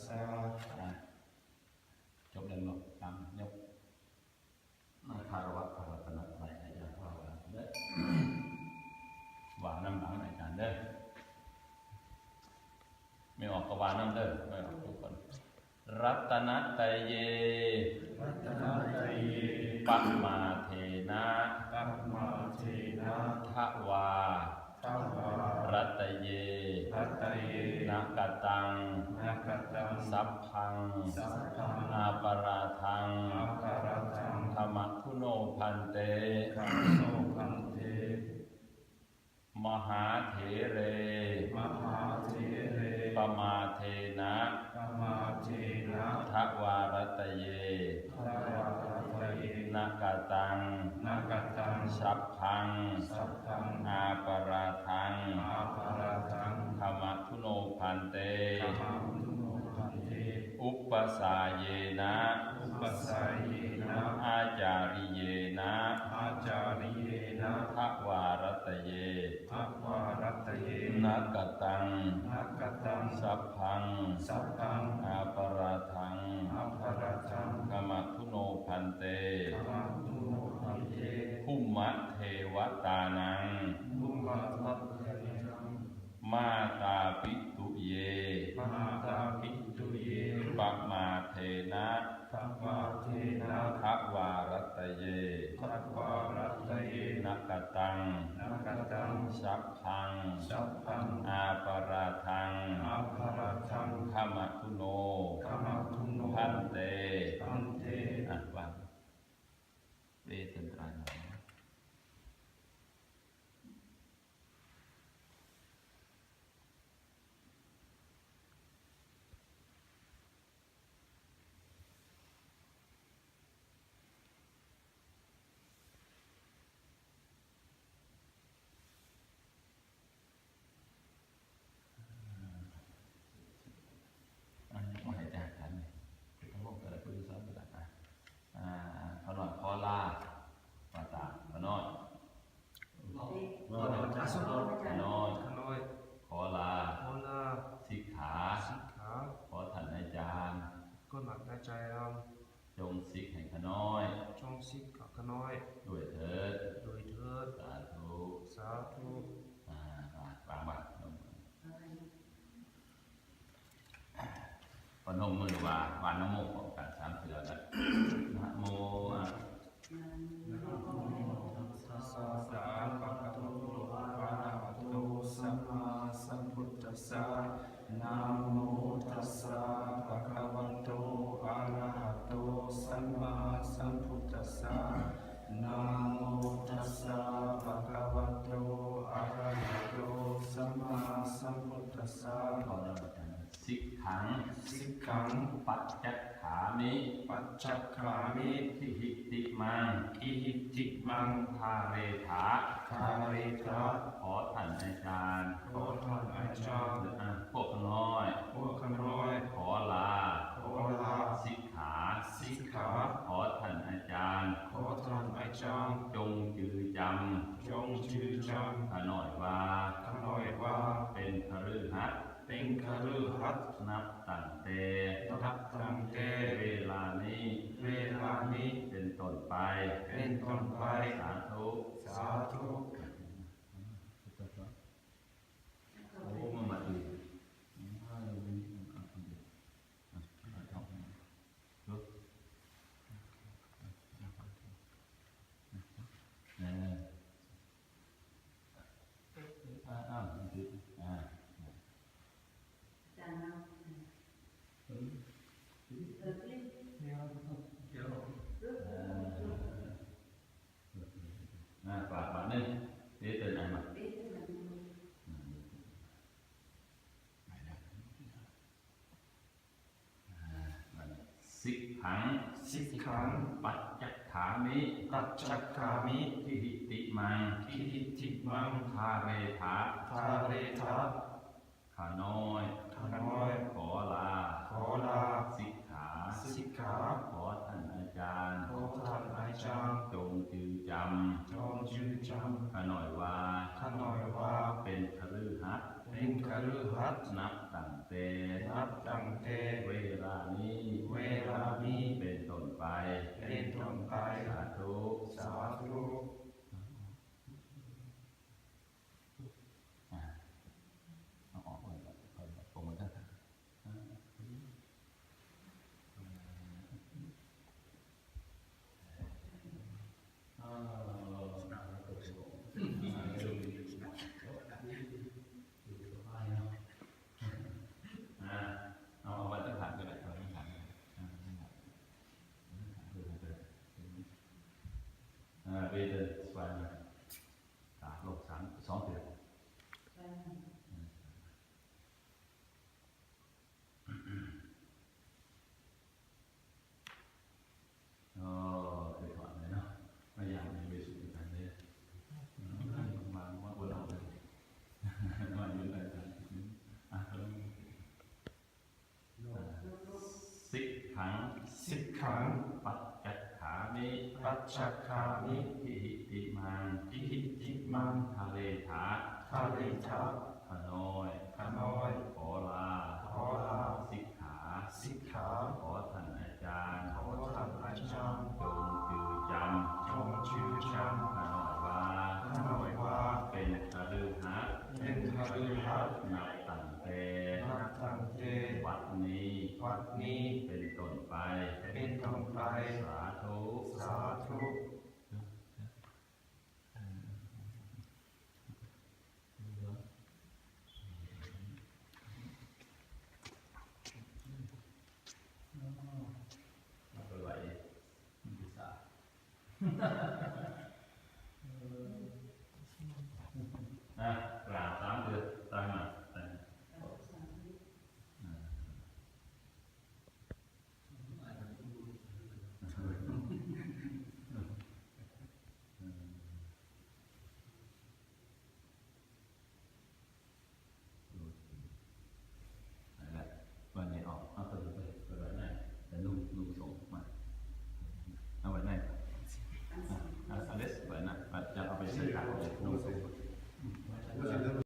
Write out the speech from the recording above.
ສະ ອ່າ ຈົບແລ້ວເນາະ ຕາມຍົກ ມາຄາລະວະພະລັດຕະນະໄຕ ອາຈານພາວະເດີ ວ່ານຳຫຼັງອາຈານເດີ ແມ່ອອກກໍວ່ານຳເດີ ແມ່ອອກທຸກຄົນ ລັດຕະນະໄຕເຍ ລັດຕະນະໄຕເຍ ປະມາເທນະ ປະມາເທນະ ທະວາ ທະວາ ລັດຕະເຍ ລັດຕະເຍ ນະກະຕັງ ນະກະຕັງ ສັບພັງ ສັບພັງ ອາປະລາທັງ ອາປະລາທັງ ຂະມະຄຸໂນພັນເຕ ຂະມະຄຸໂນພັນເຕ ມະຫາເຖເຣ ມະຫາເຖເຣ ປະມາເທນະ ປະມາເທນະ ທະວາລັດຕະເຍ ທະວາລັດຕະເຍ ນະກະຕັງ ນະກະຕັງ ສັບພັງ ສັບພັງ ອາປະລາທັງ ອາປະລາທັງ ຂະມະຄຸໂນພັນເຕ ຂະມະຄຸໂນພັນເຕ ອຸປະສາເຍນະ ອຸປະສາເຍນະ ອາຈາລິເຍນະ ອາຈາລິເຍນະ ທະວາລັດຕະເຍ ທະວາລັດຕະເຍ ນະກະຕັງ ນະກະຕັງ ສັບພັງ ສັບພັງ ອາປະລາທັງ ອາປະລາທັງ ຂະມະຄຸໂນພັນເຕ ຂະມະຄຸໂນພັນເຕ ພູມະເທວະຕານັງ ພູມະເທວະຕານັງ ມາຕາປິຕຸເຍ ມາຕາປິຕຸເຍ ປະມາເທນະ ປະມາເທນະ ທະວາລັດຕະເຍ ທະວາລັດຕະເຍ ນະກະຕັງ ນະກະຕັງ ສັບພັງ ສັບພັງ ອາປະລາທັງ ອາປະລາທັງ ຂະມະຄຸໂນ ຂະມະຄຸໂນ ພັນເຕ ພັນເຕ ອ່ະ ວ່າ ເວເປັນຕາຍ ອ່າ ຍົກມາໃຫ້ອາຈານ ອາ ຂ້ານ້ອຍ ຂໍລາ ວ່າຕາມ ຂ້ານ້ອຍ ຂ້ານ້ອຍ ຂໍລາ ສິກຂາ ສິກຂາ ຂໍທ່ານອາຈານ ຂໍທ່ານອາຈານ ຈົ່ງສິກໃຫ້ຂ້ານ້ອຍ ຈົ່ງສິກໃຫ້ຂ້ານ້ອຍ ດ້ວຍເທີ້ນ ດ້ວຍເທີ້ນ ສາທຸ ສາທຸ ອ່າ ວາງບາດ ປະນົມມືວ່າ ວ່ານະໂມພ້ອມກັນສາມເທື່ອນະ ນະໂມ ອະ ນະໂມຕັດສະ ພະຄະວະໂຕ ອະລະຫະໂຕ ສຳມາສຳພຸດທັດສະ ນະໂມຕັດສະ ພະຄະວະໂຕ ອະລະຫະໂຕ ສຳມາສຳພຸດທັດສະ ນະໂມຕັດສະ ພະຄະວະໂຕ ອະລະຫະໂຕ ສຳມາສຳພຸດທັດສະ ຂໍລະບາດ ສິກຂັງ ສິກຂັງ ປັດຈັກຂາມິ ປັດຈັກຂາມິ ທິຫິຕິມັງ ທິຫິຕິມັງ ທາເຣຖະ ທາເຣຖະ ຂໍທ່ານອາຈານ ຂໍທ່ານອາຈານ ອ່າ ພວກຂ້ານ້ອຍ ພວກຂ້ານ້ອຍ ຂໍລາ ຂໍລາ ສິກຂາ ສິກຂາ ຂໍທ່ານອາຈານ ຂໍທ່ານອາຈານ ຈົ່ງຈື່ຈຳ ຈົ່ງຈື່ຈຳ ຂ້ານ້ອຍວ່າ ຂ້ານ້ອຍວ່າ ເປັນຄະລືຫັດ ເປັນຄະລືຫັດ ນັບຕັ້ງແຕ່ ນັບຕັ້ງແຕ່ ເວລານີ້ ເວລານີ້ ເປັນຕົ້ນໄປ ເປັນຕົ້ນໄປ ສາທຸ ສາທຸ ໂອ ມາ ມາດີ ມາດີ ເອີ ອ່າ ອ່າ ອ່າ ອາຈານເນາະ ເອີ ເອີ ດຽວ ດຽວ ອ່າ ອ່າ ບາດ ບາດໜຶ່ງ ເອ ເປັນອັນ ເອ ເປັນອັນ ອ່າ ສິກຂັງ ສິກຂັງ ປັດຈັກຂາມິ ປັດຈັກຂາມິ ທິຫິຕິມັງ ທິຫິຕິມັງ ທາເຣຖະ ທາເຣຖະ ຂ້ານ້ອຍ ຂ້ານ້ອຍ ຂໍລາ ຂໍລາ ສິກຂາ ສິກຂາ ຂໍທ່ານອາຈານ ຂໍທ່ານອາຈານ ຈົ່ງຈື່ຈຳ ຈົ່ງຈື່ຈຳ ຂ້ານ້ອຍວ່າ ຂ້ານ້ອຍວ່າ ເປັນຄະລືຫັດ ເປັນຄະລືຫັດ ນັບຕັ້ງ ແຕ່ ນັບຕັ້ງແຕ່ ເວລານີ້ ເວລານີ້ ເປັນຕົ້ນໄປ ເປັນຕົ້ນໄປ ສາທຸ ສາທຸ ອ່າ ເອົາອອກກ່ອນ ຄ່ອຍ ຄ່ອຍ ຄ່ອຍ ຄ່ອຍ ເອົາ ເອົາໄວ້ຕັ້ງຖານກໍໄດ້ ເອົາໄວ້ຕັ້ງຖານກໍໄດ້ ເອົາໄວ້ຕັ້ງຖານ ເອີ ເດີນໄປ ກາບລົງສາມ ສອງເທື່ອ. ອໍ ຄືຖອນເລີຍເນາະ ມາຢາມເປັນເວສຸນກັນເດ້ ມາ ມາບໍ່ເລົ່າເລີຍ ມາຢູ່ໃນນັ້ນ ອ່ະ ສິກຂັງ ສິກຂັງ ປັດຈັກຂາມິ ປັດຈັກຂາມິ ທິຕິມັງ ທິຕິມັງ ທະເລທະ ທະເລທະ ຂ້ານ້ອຍ ຂ້ານ້ອຍ ຂໍລາ ຂໍລາ ສິກຂາ ສິກຂາ ຂໍທ່ານອາຈານ ຂໍທ່ານອາຈານ ຈົ່ງຈື່ຈຳ ຈົ່ງຈື່ຈຳ ຂ້ານ້ອຍວ່າ ຂ້ານ້ອຍວ່າ ເປັນຄະລືຫັດ ເປັນຄະລືຫັດ ນັບຕັ້ງແຕ່ ນັບຕັ້ງແຕ່ ວັດນີ້ ວັດນີ້ ເປັນຕົ້ນໄປ ເປັນຕົ້ນໄປ ສາທຸ ສາທຸ. ເອົາໄປໄວ້ໃນຜູ້ຊາຍ.